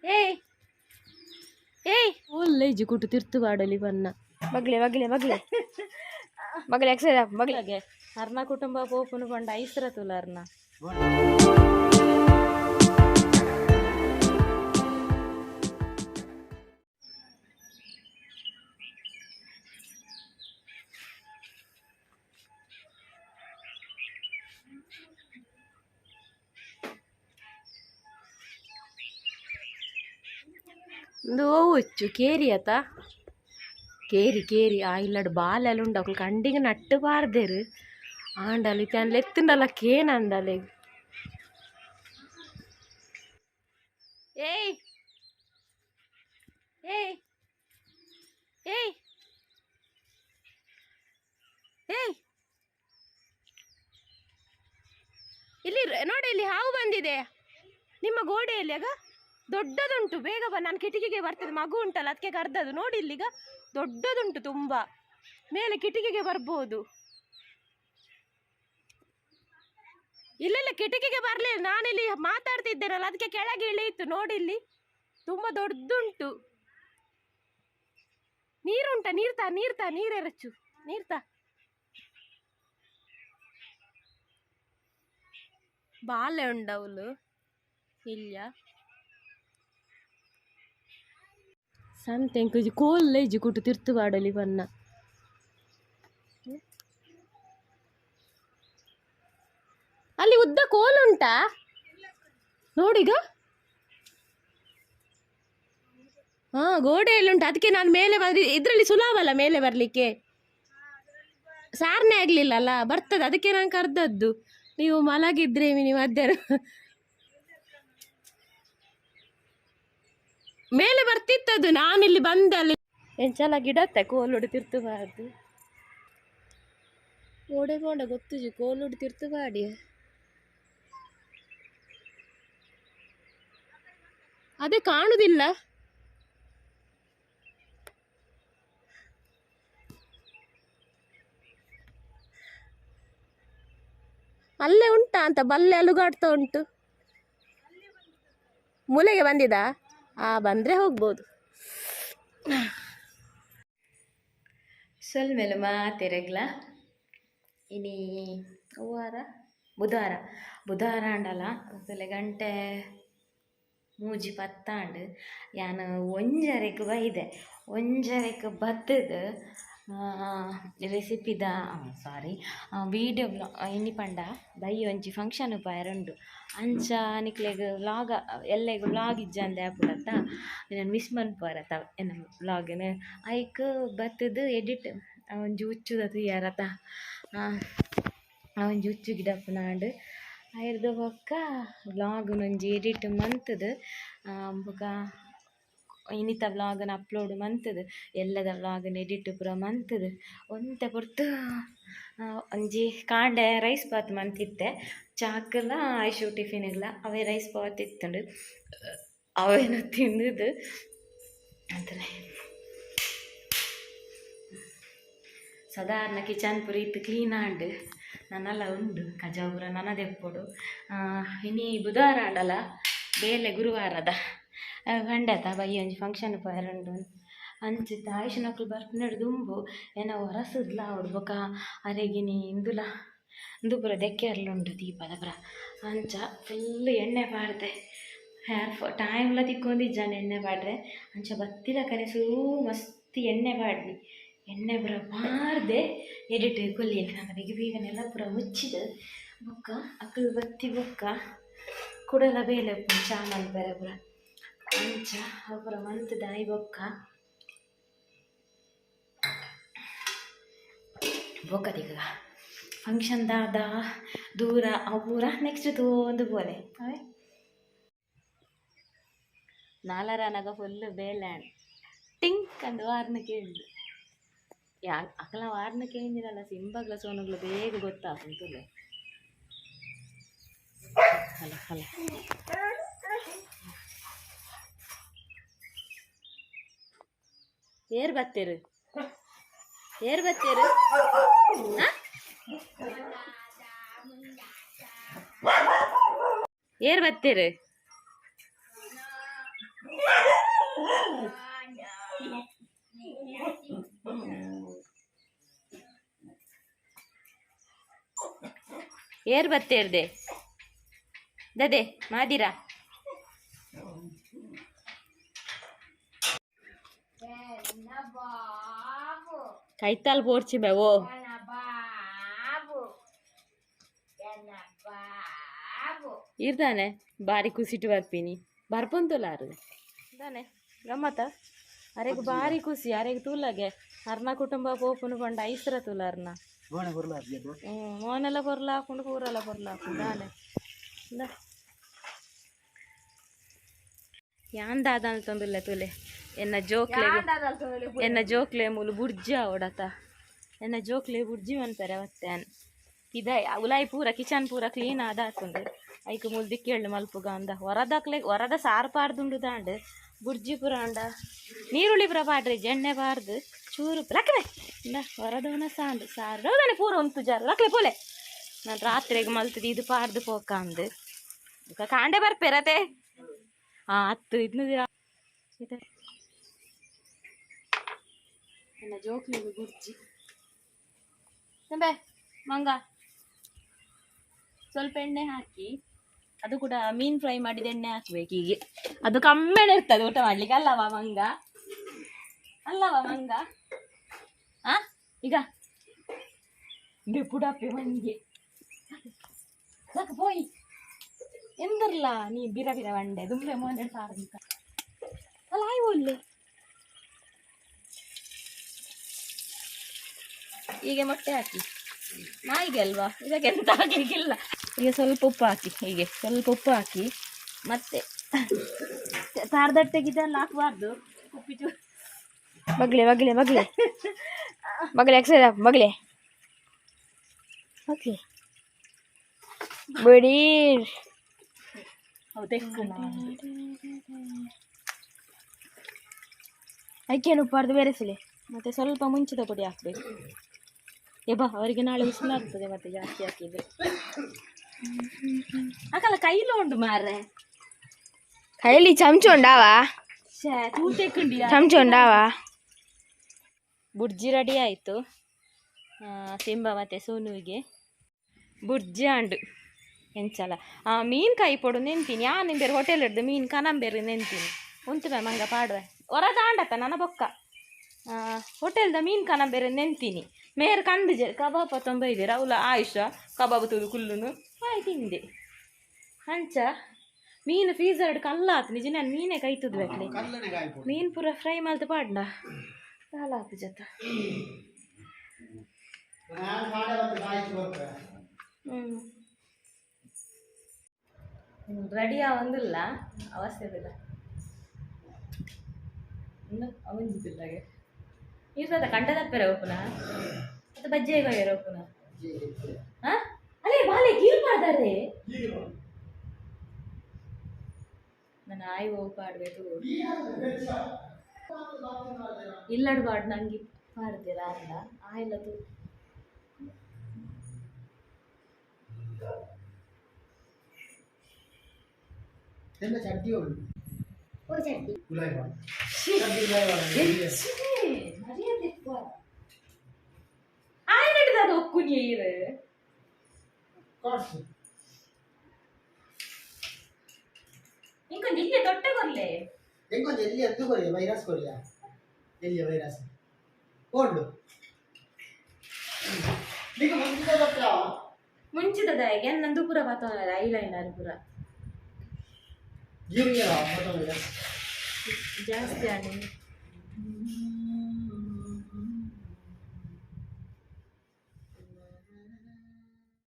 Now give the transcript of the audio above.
ಏಯ್ ಏಯ್ ಒಳ್ಳೆ ಕುಟ್ಟು ತಿರ್ತು ಬಾಡಲಿ ಬನ್ನ. ಬಗ್ಲೆ ಬಗ್ಲೆ ಬಗ್ಲೆ ಬಗ್ಲೆ, ಎಕ್ಸೈಸ್ ಬಗ್ಲೆ. ಹಾಗೆ ಅರ್ನ ಕುಟುಂಬ ಪೋಪುನು ಪಂಡ ಐಸ್ರ ತುಲ ಅರ್ನ. ಒಂದು ಹುಚ್ಚು ಕೇರಿ ಆತ, ಕೇರಿ ಕೇರಿ. ಆ ಇಲ್ಲಡ್ ಬಾಲೆಲ್ಲ ಉಂಡು. ಅಕ್ಲು ಕಂಡಿಗೆ ನಟ್ಟು ಬಾರ್ದೇರು ಆಂಡಲ್ ಇತ್ತೆ ಎತ್ತುಂಡಲ್ಲ ಕೇನ ಅಂದಲೆ. ಏಯ್ ಏಯ್ ಏಯ್ ಏಯ್, ಇಲ್ಲಿ ನೋಡಿ, ಇಲ್ಲಿ ಹಾವು ಬಂದಿದೆ ನಿಮ್ಮ ಗೋಡೆಯಲ್ಲಿ. ಆಗ ದೊಡ್ಡದುಂಟು, ಬೇಗ ಬಾ. ನಾನು ಕಿಟಕಿಗೆ ಬರ್ತದೆ. ಮಗು ಉಂಟಲ್ಲ, ಅದಕ್ಕೆ ಕರ್ದದು. ನೋಡಿ, ಇಲ್ಲಿಗ ದೊಡ್ಡದುಂಟು ತುಂಬಾ. ಮೇಲೆ ಕಿಟಕಿಗೆ ಬರ್ಬೋದು. ಇಲ್ಲ ಇಲ್ಲ, ಕಿಟಕಿಗೆ ಬರಲಿಲ್ಲ. ನಾನಿಲ್ಲಿ ಮಾತಾಡ್ತಿದ್ದೇನಲ್ಲ, ಅದಕ್ಕೆ ಕೆಳಗೆ ಇಳಿಯಿತು. ನೋಡಿ, ಇಲ್ಲಿ ತುಂಬಾ ದೊಡ್ಡದುಂಟು. ನೀರುಂಟ? ನೀರ್ತಾ ನೀರ್ತಾ, ನೀರೆರಚು, ನೀರ್ತಾ. ಬಾಲೆ ಉಂಡವಳು ಇಲ್ಲ. ಸಂತೆಂಕುಜಿ ಕೋಲ್ಲೆ ಇಜ್ಜಿ ಕುಟ್ಟು ತಿರ್ತು ಬಾಡಲಿ ಬನ್ನ. ಅಲ್ಲಿ ಉದ್ದ ಕೋಲುಂಟಾ ನೋಡಿಗ? ಹಾ, ಗೋಡೆಯಲ್ಲಿ ಉಂಟು. ಅದಕ್ಕೆ ನಾನು ಮೇಲೆ ಬಂದ. ಇದರಲ್ಲಿ ಸುಲಭ ಅಲ್ಲ ಮೇಲೆ ಬರಲಿಕ್ಕೆ. ಸಾರನೆ ಆಗ್ಲಿಲ್ಲ ಅಲ್ಲ, ಬರ್ತದೆ. ಅದಕ್ಕೆ ನಾನು ಕರೆದದ್ದು. ನೀವು ಮಲಗಿದ್ರೆ ನೀವು ಮಧ್ಯಾಹ್ನ ಮೇಲೆ ಬರ್ತಿತ್ತದು. ನಾನಿಲ್ಲಿ ಬಂದೆ ಅಲ್ಲಿ ಎಂಚಲ ಗಿಡತ್ತೆ ಕೋಲುಡು ತಿರ್ತುಬಾರ್ದು. ಓಡೆ ಬೋಂಡ ಗೊತ್ತುಜಿ, ಕೋಲುಡು ತಿರ್ತುಬಾಡಿ. ಅದೇ ಕಾಣುದಿಲ್ಲ. ಅಲ್ಲೇ ಉಂಟಾ ಅಂತ ಬಲ್ಲೆ ಅಲುಗಾಡ್ತಾ ಉಂಟು. ಮೂಲೆಗೆ ಬಂದಿದಾ? ಆ ಬಂದರೆ ಹೋಗ್ಬೋದು. ಸೊಲ್ಮೆಲು ಮಾತೆರೆಗ್ಲ. ಇನಿ ವಾರ ಬುಧವಾರ. ಬುಧವಾರ ಆಂಡಲ ಅಸಲೆ ಗಂಟೆ 3:10 ಆಂಡ್. ಯಾನ್ ಒಂಜರೆಕ್ ಬೈದೆ. ಒಂಜರೆಕ್ ಬತ್ತುದು ರೆಸಿಪಿದ, ಸಾರಿ, ವೀಡಿಯೋ ಇನಿ ಪಂಡ ಬಯ್ಯ ಒಂಜಿ ಫಂಕ್ಷನ್ ಪೋಯೆರೆ ಉಂಡು. ಅಂಚ ನಿಕ್ಲೆಗ್ ವ್ಲಾಗ್, ಎಲ್ಲೆಗ್ ವ್ಲಾಗ್ ಇಜ್ಜಂದೆ ಆಪುಂಡತ್ತ, ಎನನ್ ಮಿಸ್ ಮನ್ಪುವರತ್ತ ಎನ್ನ ವ್ಲಾಗ್ನ್. ಐಕ್ ಬತ್ತುದು ಎಡಿಟ್ ಒಂಜಿ ಉಚ್ಚುದ ತೂಯರತ, ಒಂಜಿ ಉಚ್ಚು ಗಿಡಪ್ಪುನಾಂಡ್. ಐರ್ದ ಬೊಕ್ಕ ವ್ಲಾಗ್ನ್ ಒಂಜಿ ಎಡಿಟ್ ಮಂತುದು ಬೊಕ ಇನಿತ ವ್ಲಾಗ್ನ್ ಅಪ್ಲೋಡ್ ಮಂತುದು, ಎಲ್ಲದ ವ್ಲಾಗ್ನ್ ಎಡಿಟ್ ಪೂರ ಮಂತುದು ಒಂತೆ ಪೊರ್ತು ಒಂಜಿ ಕಾಂಡೆ ರೈಸ್ ಬಾತ್ ಮಂತಿತ್ತೆ. ಚಾಕ್ಲ ಐಶು ಟಿಫಿನ್ಗ್ಲ ಅವೇ ರೈಸ್ ಬಾತ್ ಇತ್ತುಂಡು, ಅವೇನು ತಿಂದುದು ಅಂತಲೇ. ಸಾಧಾರಣ ಕಿಚನ್ ಪೂರ ಇತ್ತು ಕ್ಲೀನ್ ಆಂಡ್. ನನಲ ಉಂಡು ಕಜಾವು ಪೂರ ನನ ದೆಪ್ಪೊಡು. ಇನಿ ಬುಧವಾರ ಆಂಡಲ ಬೇಲೆ ಗುರುವಾರದ ಪಂಡತ ಬಯ್ಯ ಒಂಜಿ ಫಂಕ್ಷನ್ ಪೋಯೆರೆ ಉಂಡು. ಅಂಚಿತ್ತ ಆಯುಷನಕ್ಲು ಬರ್ಪಿನಡ್ ದುಂಬು ಎನ ಒರಸುದ್ಲ ಆವೊಡು. ಬೊಕ ಅರೆಗಿನಿ ಇಂದುಲ ಇಂದು ಪೂರ ದೆಕ್ಕೆರ್ಲುಂಡು ದೀಪದ ಪೂರ. ಅಂಚ ಫುಲ್ ಎಣ್ಣೆ ಪಾಡ್ದೆ. ಹೇರ್ ಟೈಮ್ಲ ತಿಕ್ಕೊಂದಿಜ್ಜಾಂಡ್ ಎಣ್ಣೆ ಪಾಡ್ರೆ. ಅಂಚ ಬತ್ತಿಲಕನೆ ಸುರು ಮಸ್ತ್ ಎಣ್ಣೆ ಪಾಡ್ನಿ. ಎಣ್ಣೆ ಪೂರ ಪಾಡ್ದೆ ಎಡಿಟ್ ಕುಲ್ಲಿಯೆ. ನಾನು ಬೇಗ ಬೇಗನೆಲ್ಲ ಪೂರ ಮುಚ್ಚಿದ್ ಬೊಕ್ಕ ಅಕುಲು ಬತ್ತಿ ಬೊಕ್ಕ ಕುಡಲ ಬೇಲೆ ಉಪ್ಪುಂಡು ಚಾ ಮಲ್ಪೆರೆ ಪೂರ. ಅಂಚ ಅವು ಪೂರ ಮಂತ್ದ್ ಆಯಿ ಬೊಕ್ಕ ಬೊಕ್ಕ ತಿಕ್ಕುಗ ಫಂಕ್ಷನ್ ದಾದ ದೂರ ಅವು ಪೂರ ನೆಕ್ಸ್ಟ್ ತೂವೊಂದು ಪೋಲೆ. ಅವೇ ನಾಲರಾನಗ ಫುಲ್ ಬೇಲೆ ಆಂಡ್. ಟಿಂಕ್ ಅಂದ್ ವಾರ್ನ ಕೇಂಡ್. ಯಾ ಅಕಲ್ನ ವಾರ್ನ ಕೇಂದಿನಲ್ಲ, ಸಿಂಬಗ್ಲ ಸೋನುಗ್ಲ ಬೇಗ ಗೊತ್ತಾಪುಂಡು ತೂಲೆ. ಹಲೋ ಹಲೋ, ಏರ್ ಬತ್ತೇರು? ಏರ್ ಬತ್ತೇರು? ಏರ್ ಬತ್ತೇರು? ಏರ್ ಬತ್ತೇರ್ದೆ ದದೆ ಮಾದಿರಾ ಕೈತಾಲ್ ಬೋರ್ಚಿ ಬೇವೋ ಇರ್ದಾನೆ ಬಾರಿ ಖುಷಿಟು ಬರ್ಪಿನಿ ಬರ್ಪೊಂತುಲಾರು ದಾನೆ ಗಮ್ಮತ ಅರೆಗ್ ಬಾರಿ ಖುಷಿ ಅರೆಗ್ ತೂಲಗೆ ಅರ್ನ ಕುಟುಂಬ ಪೋಪುನು ಪಂಡ ಐಸ್ರ ತೂಲಾರ್ನ. ಮೋನೆಲ್ಲ ಬೊರ್ಲ ಹಾಕೊಂಡು ಪೂರೆಲ್ಲ ಬೊರ್ಲ ಹಾಕೊಂಡು ದಾನೆ ಯಾನ್ ದಾದ ತಂದುಲ್ಲ ತೂಲೆ ಎನ್ನ ಜೋಕ್ಲೆ ಎನ್ನ ಜೋಕ್ಲೆ ಮೂಲು ಬುರ್ಜಿ ಅವಡತ ಎನ್ನ ಜೋಕ್ಲೆ ಬುರ್ಜಿ ಮನ್ಪೆರೆ ಅವತ್ತೆ ಇದ ಉಲಾಯಿ ಪೂರ ಕಿಚನ್ ಪೂರ ಕ್ಲೀನ್ ಆದಾತುಂಡು ಐಕ್ ಮೂಲು ದಿಕ್ಕೇಳು ಮಲ್ಪುಗ ಅಂದ ಹೊರದಾಕ್ಲೆ ಹೊರದ ಸಾರು ಪಾರ್ದುಂಡು ದಾಂಡು ಬುರ್ಜಿ ಪೂರ ಅಂಡ ನೀರುಳ್ಳಿ ಪೂರ ಪಾಡ್ರಿ ಎಣ್ಣೆ ಬಾರ್ದು ಚೂರು ಲಕ್ಲೆ ಇಂದ ಹೊರದವನ ಸಾಂದು ಸಾರು ಹೌದಾನೆ ಪೂರ ಉಂತು ಜಾರು ಲಕ್ಲೆ ಪೋಲೆ ನಾನು ರಾತ್ರಿಗೆ ಮಲ್ತದ ಇದು ಪಾರ್ದು ಪೋಕ ಅಂದು ಕಾಂಡೆ ಬರ್ಪೇರತೆ ಆ ಹತ್ತು ಇದನ್ನು ನನ್ನ ಜೋಕ್ಲಿಗೆ ಗುರ್ಜಿ ತಂಬೆ ಮಂಗ ಸ್ವಲ್ಪ ಎಣ್ಣೆ ಹಾಕಿ ಅದು ಕೂಡ ಮೀನು ಫ್ರೈ ಮಾಡಿದ ಎಣ್ಣೆ ಹಾಕ್ಬೇಕು ಹೀಗೆ ಅದು ಕಮ್ಮೆನೆ ಇರ್ತದೆ ಊಟ ಮಾಡ್ಲಿಕ್ಕೆ ಅಲ್ಲವಾ ಮಂಗ ಅಲ್ಲವಾ ಮಂಗ ಆ ಈಗ ಪುಡಪ್ಪೆ ಮಂಗೆ ಸಾಕು ಪೋಯಿ ಎಂದರ್ಲ ನೀ ಬಿರ ಬಿರ ಬಂಡೆ ದುಂಬೆ ಮೋನೆ ಸಾರು ಅಲ್ಲ ಆಯ್ ಒಲ್ಲೆ ಹೀಗೆ ಮೊಟ್ಟೆ ಹಾಕಿ ನಾಯಿಗೆ ಅಲ್ವಾ ಇದಕ್ಕೆ ಎಂತ ಹಾಕ್ಲಿಕ್ಕಿಲ್ಲ. ಈಗ ಸ್ವಲ್ಪ ಉಪ್ಪು ಹಾಕಿ, ಹೀಗೆ ಸ್ವಲ್ಪ ಉಪ್ಪು ಹಾಕಿ ಮತ್ತೆ ತಾರದಟ್ಟೆಗೆ ಇದೆಲ್ಲ ಹಾಕಬಾರ್ದು. ಉಪ್ಪಿ ಚೂರು ಬಗ್ಲೆ ಬಗ್ಲೆ ಬಗ್ಲೆ ಬಗ್ಲೆ ಎಕ್ಸೈಸ್ ಬಗ್ಲೆ ಬಗ್ಲೆ ಬಿಡಿ. ಹೌದು ಅದಕ್ಕೇನು ಉಪ್ಪಾರ್ದು ಬೇರೆ ಸಿಲೆ. ಮತ್ತೆ ಸ್ವಲ್ಪ ಮುಂಚಿದ ಪುಡಿ ಹಾಕ್ಬೇಕು. ಬಾ ಅವರಿಗೆ ನಾಳೆ ಉಸಿಲಾಗ್ತದೆ ಮತ್ತೆ ಜಾಸ್ತಿ ಹಾಕಿದ್ರೆ. ಹಾಕಲ್ಲ ಕೈಲು ಉಂಟು ಮಾರ್ರೆ. ಕೈಲಿ ಚಮಚ ಉಂಡಾವಾ? ಶ್ಯೇ, ತೂತೆಕ್ಕುಂಡಿಯಾ? ಚಮಚ ಉಂಡಾವಾ? ಬುರ್ಜಿ ರೆಡಿ ಆಯಿತು. ಸಿಂಬ ಮತ್ತು ಸೋನುವಿಗೆ ಬುರ್ಜಿ ಅಂಡು ಎಂಚಲ ಆ ಮೀನು ಕಾಯಿ ಪೊಡು ನೆಂತೀನಿ ಯಾನ್ ಬೇರೆ ಹೋಟೆಲ್ ಹಿಡ್ದು ಮೀನು ಕನಂಬೇರು ನೆಂತೀನಿ ಉಂತು ಮೇ ಮಂಗ ಪಾಡುವೆ ಹೊರದಾಂಡತ್ತ ನನ್ನ ಬೊಕ್ಕ ಹೋಟೆಲ್ದ ಮೀನು ಕನಂಬೇರೆ ನೆಂತೀನಿ ಮೇರ್ ಕಂಡು ಜೆ ಕಬಾಬ ತೊಂಬ ಇದೆ ಅವಲ ಆಯುಷ ಕಬಾಬ್ ತುದು ಕುಲ್ಲುನು ಆಯ್ ತಿಂದೆ ಅಂಚ ಮೀನು ಫ್ರೀಸರ್ ಕಲ್ಲಾತು ನಿಜ ನಾನು ಮೀನೇ ಕೈತುದು ಬೇಕಲೆ ಮೀನು ಪೂರ ಫ್ರೈ ಮಲ್ತು ಪಾಡ್ನ ಕಾಲಾಪು ಜತ. ರೆಡಿ ಆವೊಂದಿಲ್ಲ ಅವಶ್ಯವಿಲ್ಲ ಇನ್ನು ಅವಂಜಿದ್ದಿಲ್ಲಾಗೆ ಇರ್ತದ ಕಂಡದಪ್ಪೆರ ಒಪ್ಪುನ ಮತ್ತೆ ಬಜ್ಜೆ ಕೊಯ್ಯರ ಒಪ್ಪುನ ಹಾಂ ಅಲ್ಲೇ ಬಾಲೆ ಕೀಲ್ ಮಾಡ್ತಾರೆ ನನ್ನ ಆಯ್ ಹೋಗಿ ಪಾಡ್ಬೇಕು ಇಲ್ಲಡ್ ಬಾಡ್ ನಂಗೆ ಪಾಡ್ತೀರ ಅಲ್ಲ ಆಯ್ಲ ತೂ ಚಡ್ಡಿ ಆಯ್ನಡಿದ ಅದು ಒಕ್ಕು ನೀರು ಇಂಕೊಂದು ಇಲ್ಲೇ ತೊಟ್ಟೆ ಕೊರ್ಲೆ ಎಂಕೊಂದು ಎಲ್ಲಿ ಎದ್ದು ಕೊರಿಯ ವೈರಸ್ ಕೊರಿಯ ಎಲ್ಲಿಯ ವೈರಸ್ ಓಡ್ಲು ನೀಗ ಮುಂಚಿತ ಪತ್ರ ಮುಂಚಿತದ ಹೇಗೆ ನಂದು ಪೂರ ಬಾತೋನಲ್ಲ ಐಲೈನರ್ ಪೂರ ಗೀರಿಗೆ ವೈರಸ್ ಜಾಸ್ತಿ ಆಗಿ.